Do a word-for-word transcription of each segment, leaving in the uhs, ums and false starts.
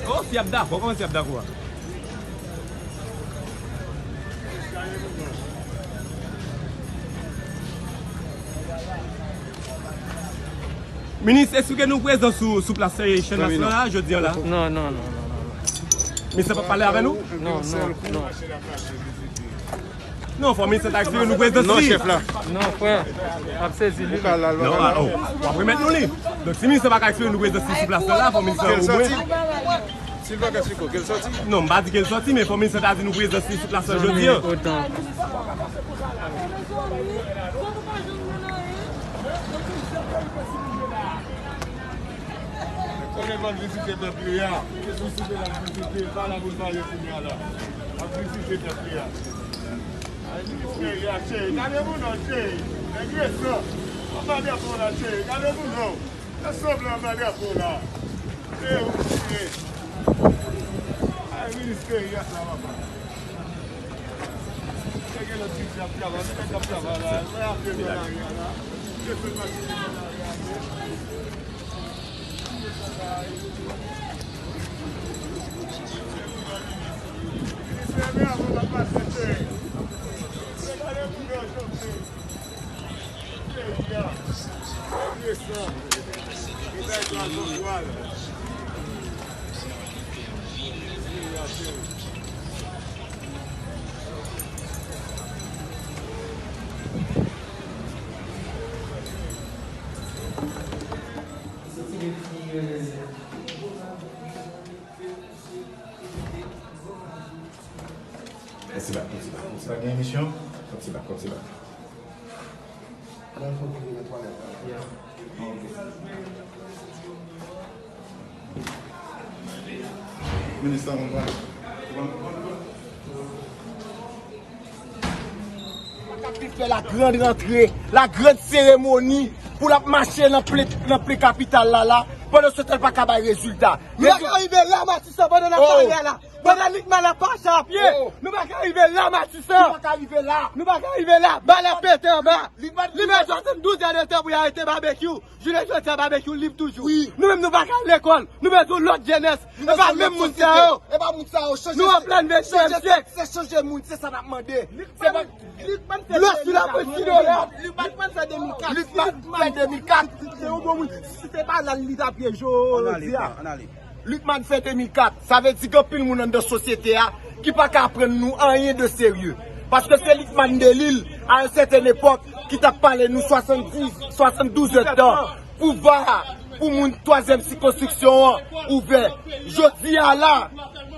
Oh, si y ap dakò, kòman si y ap dakò a? Minis, eksplike nou prezans sou, sou plas Chanmas la, jodi a la. Non, non, non, non, non, non. Minis la p ap pale avè nou? Non, non, non. Non, fò minis la ta eksplike nou prezans li. Non, chèf la. Non, frè. Ap sezi li. Non, a, oh, w ap remèt nou li. Donk, si minis la pa ka eksplike nou prezans li sou plas la, fò minis la omwen. Silva Cacico, ke l sòti? Non, m pa di ke l sòti, men fò minis la ta di nou prezans li sou plas la jodi a. Otan. Konnen l vizite pèp li a. Vizite l ap vizite, l pa la pou l pale kounye a la. L ap vizite pèp li a. Ay, minis peyi a, cheri. Gade moun nan, cheri. Nèg resan. Anba drapo la, cheri. Gade moun nan. Fè sanblan anba drapo la. Cheri, ou cheri. Ay, minis peyi a, sa va pa. Nèg gen lòt biznis ap travay, men nèg ap travay la. Mwen ap vin nan lari a la. Desann mache nan lari a. Kontinye, kontinye, kontinye. Kontinye, kontinye. Minis la, ou konn pale. Ou konn pale. Li fè la grande rentrée, la grande cérémonie pou l ap mache nan plen, nan plen kapital la, la, pandan se tan l pa ka bay rezilta. Nou pa ka rive la, Matisan, pandan n ap pale a la. Pandan Lucmane ap mache a pye, nou pa ka rive la, Matisan. Nou pa ka rive la. Nou pa ka rive la. Bal ap pete anba. Li mèt swasanndouz è de tan pou y arete Babekyou. Jounen jodi a, Babekyou lib toujou. Wi. Nou menm, nou pa ka al lekòl. Nou bezwen lòt jenès. E pa menm moun sa yo. E pa moun sa yo. Chanje. Nou an plan V T M senk. Se chanje moun, se sa n ap mande. Se pa Lucmane fè de mil kat. Lucmane fè de mil kat. Lucmane fè de mil kat. Se yon bon moun. Si se pa la, li t ap ye jodi a. Lucmane fè de mil kat. Sa vle di gen anpil moun anndan sosyete a ki pa ka aprann nou anyen de serye. Paske se Lucmane Delille, a yon sètèn epòk, ki t ap pale nou swasanndiz, swasanndouz èdtan. Pouvwa pou moun twazyèm sikonstriksyon an ouvè. Jodi a la,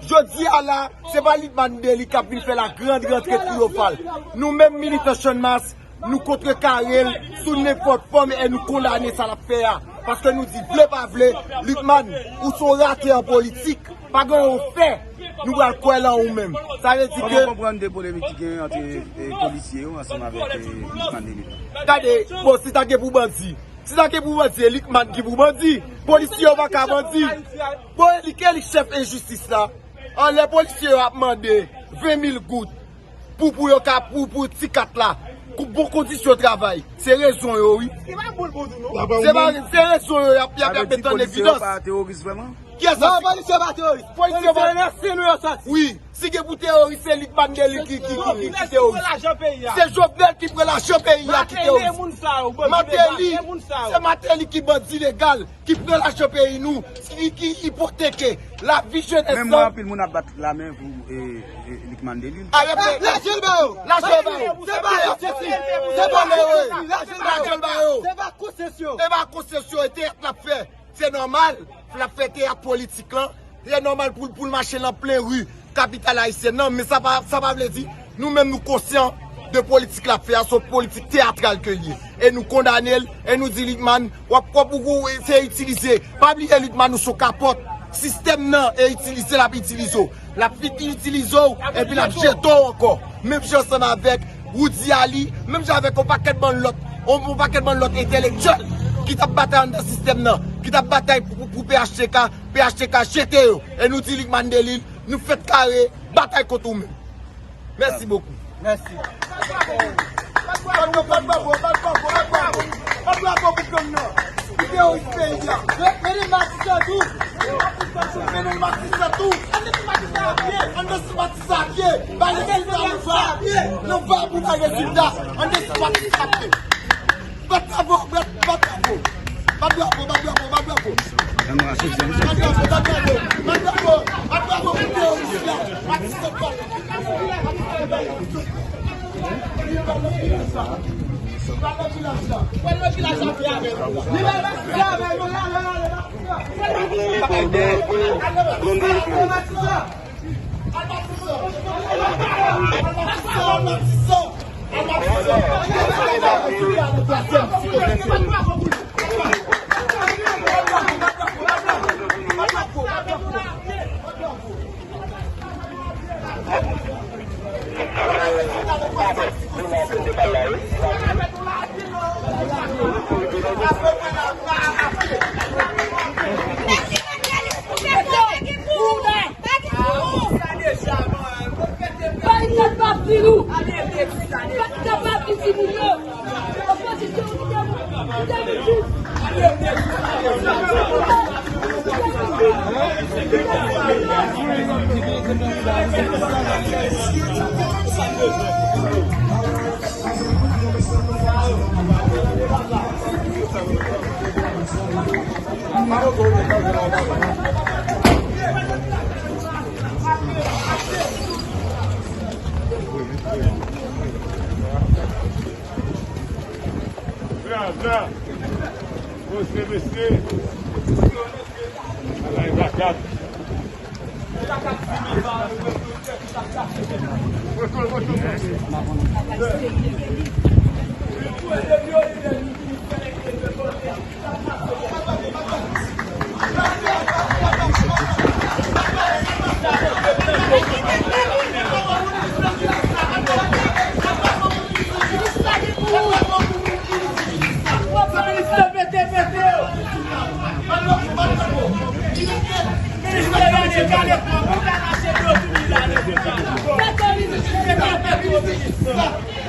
jodi a la, se pa Lucmane Delille k ap vin fè la grande rentrée triomphale. Nou menm militan Channmas, nou kontrekare l sou nenpòt fòm e nou kondane sa l ap fè a. Paske nou di, vle pa vle, Lucmane, ou se yon rate an politik. Pa gen yon fè nou pral kwè lan ou menm. Sa vle di ke... Kòman w konprann de polemik ki genyen ant, e, polisye yo ansanm avèk, e, Lucmane Delille? Gade, bon, si ta gen pou bandi, si ta gen pou bandi, e Lucmane ki pou bandi. Polisye yo pa ka bandi. Bon, e li, e li k chèf enjistis la. Anlè polisye yo ap mande ven mil goud pou, pou yo ka, pou, pou ti kat la, pou bon kondisyon travay. Se rezon yo, wi. Se pa bon l pou nou, non. Se pa, se rezon yo y ap, y ap, y ap met an evidans. Sa vle di polisye yo pa teworis vrèman? Kiyès sa? Non, polisye yo pa teworis. Polisye yo pa... Polisye yo nan sen nou yo sòti. Wi. Si gen pou teworis, se Lucmane Delille ki, ki, ki, ki, ki teworis. Se Jovenel ki pran lajan peyi a ki teworis. Martelly, se Martelly ki bandi legal, ki pran lajan peyi nou, ki, ki ipoteke lavi jenès lan. Menm wè anpil moun ap bat lamen pou, e, e, Lucmane Delille. Lajan l ba yo. Lajan l ba yo. Se pa yo, se pa yo. Lajan l ba yo. Se pa konsesyonn. Se pa konsesyonn, e teyat l ap fè. Se nòmal pou l ap fè teyat politik lan. Se nòmal pou, pou l mache nan plen ri kapital ayisyèn nan. Men sa pa, sa pa vle di nou menm nou konsyan de politik l ap fè a, se yon politik teyatral ke l ye. E nou kondane l, e nou di Lucmane, w ap, w ap, ou, ou, se itilize. Pa bliye Lucmane, ou se yon kapòt. Sistèm nan e itilize l ap itilize w. L ap vin itilize w, epi l ap jete w ankò. Menm jan ansanm avèk Roudy Ali, menm jan avèk yon pakèt bann lòt, yon, yon pakèt bann lòt entèlektyèl ki t ap batay anndan sistèm nan, ki t ap batay pou, pou, pou P H T K, P H T K jete yo. E nou di Lucmane Delille, nou fèt kare, batay kont ou menm. Mèsi bokou. Mèsi. Bat bravo, bat bravo, bat bravo, bat bravo. Bat bravo pou gang nan. Teworis peyi a. Mennen Matisan tou. Mennen Matisan tou. Ann desann Matisan a pye. Ann desann Matisan a pye. Bay rezilta nou pa. Nou pa pou bay rezilta. Ann desann Matisan a pye. Bat bravo, bat, bat bravo. Bat bravo, bat bravo, bat bravo. Bat bravo, bat bravo, bat bravo, bat bravo pou teworis la. Matisan pa. Barikat pa fini. Barikat pa fini, timoun yo. Opozisyon, nou te, nou te, nou te. Bra, bra. Mesye, mesye. Bagay rakat.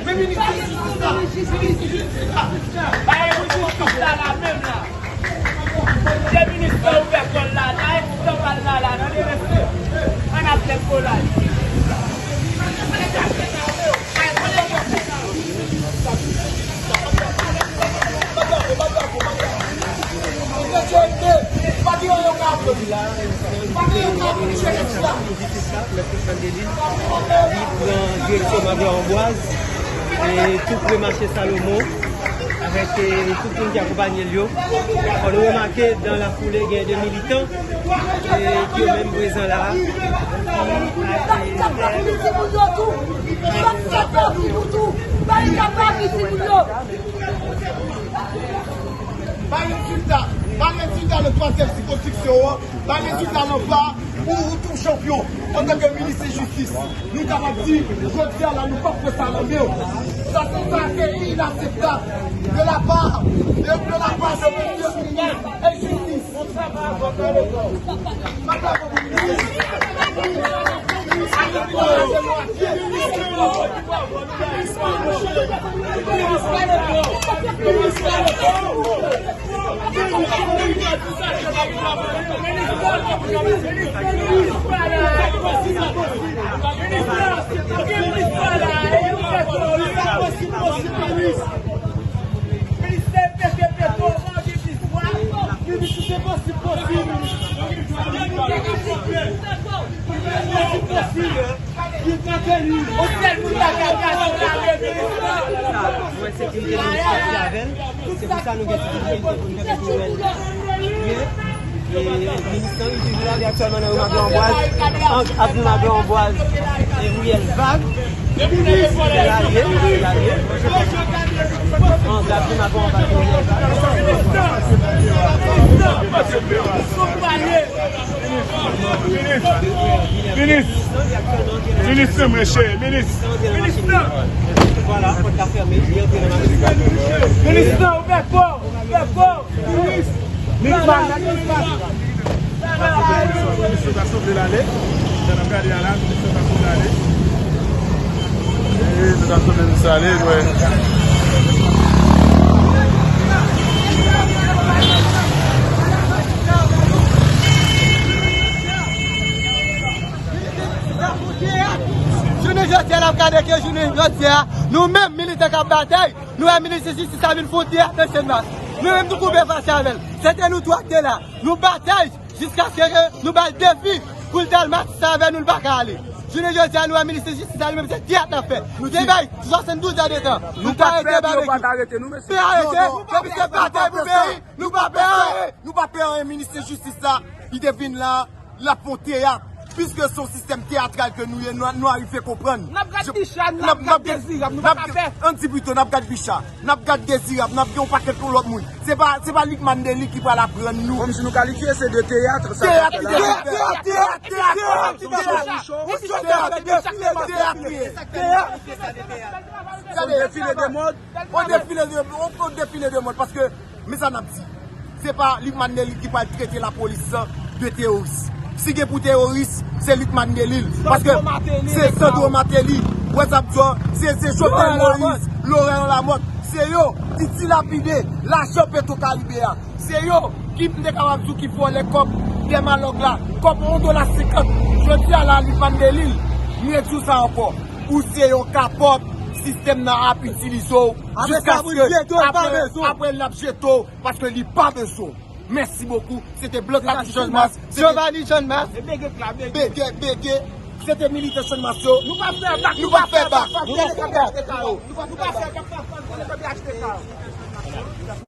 Men minis jistis la, minis jistis la. Ba yo jistis la, la menm la. Se minis la ouvè kò l la, la, e ti tanpal la, la, nan de mesye. Ann ap fè kolay. Li pran direksyon Madan Anbwaz, e, tou pre mache Salomon, avèk, e, tout moun ki akonpanye l yo. Fò nou remake, dan lafoule, gen de militan, e, ki yo menm prezan la a. Bay rezilta, bay rezilta nan twazyèm sikonskripsyon an, bay rezilta nan pa ou, ou tou chanpyon. Antanke minis jistis, nou kapab di, jodi a la, nou p ap pran sa nan men w. Sa, se, sa, se inaseptab de la pa, de, de la pa de minis e jistis. Ministè P P P, kòman gen vizwa, li di tout se posib posib. Tout se posib posib. Li ka fè li. Yon sèl moun pa ka gade la revizyon. Mwen se ki m te vin pati avè l. Se pou sa nou gen difikilte pou n fè konnen. E minis lan, li toujou la, li aktyèlman nan ri Madan Anbwaz, ant avni Madan Anbwaz e riyèl Vag. Li la ye, li la ye. Ant avni Madan Anbwaz e riyèl Vag. Minis, minis, minis, mwen cheri, minis. Minis lan. Vwala, pòt la fèmen, li antre nan machin. Minis lan, ouvè kò w, ouvè kò w. Minis. Minis pa, minis pa. Minis sot asanble l ale. Jan n ap gade a la, minis sot asanble l ale. Wi, sot asanble l ale, wè. Jodi a n ap gade ke jounen jodi a, nou menm militè k ap batay, nou wè minis jistis la vin fè yon teyat nan Channmas. Nou menm nou koube fache avè l. Se te nou twa k te la. Nou batay jiskaske ke nou ba l defi pou l t al mache avè nou, l pa ka ale. Jounen jodi a, nou wè minis jistis la li menm se teyat l ap fè. Nou te bay swasanndouz èdtan. Nou pa arete Babekyou. Nou pa arete, depi se batay pou peyi, nou pa pè anyen. Nou pa pè anyen, minis jistis la, li te vin la. L ap fè yon teyat. Piske se yon sistèm teyatral ke nou ye, nou, nou arive konprann. N ap gad Bicha, n ap gad Dezirab, nou pa ka pè. Ann di pito, n ap gad Bicha, n ap gad Dezirab, n ap gen yon pakèt yon lòt moun. Se pa, se pa Lucmane Delille ki pral aprann nou. Kòmsi nou kalifye se de teyat, sa k ap fèt la. Teyat, teyat, teyat, teyat, teyat, teyat, teyat, teyat, teyat. Yon defile de mòd. Yon defile de, yon, yon defile de mòd, paske men sa n ap di. Se pa Lucmane Delille ki pral trete lapolis de teworis. Si gen pou teworis, se Lucmane Delille. Paske se Sandro Martelly, Wè sa m di w, se, se Jovenel Moïse, Laurent Lamothe, se yo ki dilapide lajan Petro Caribe a. Se yo ki m te kapab di w ki vòlè kòb Dèmalòg la, kòb yon dola senkant. Jodi a la, Lucmane Delille, m redi w sa ankò. Ou se yon kapòt, sistèm nan ap itilize w jiskaske apre, apre l ap jete w paske li pa bezwen w. Mèsi bokou. Se te Blanc Capuchon Channmas. Giovanni Channmas. E bege k la, bege. Bege, bege. Se te militan Channmas yo. Nou pa fè bak, nou pa fè bak. Nou pa fè bak. Nou pa fè bak.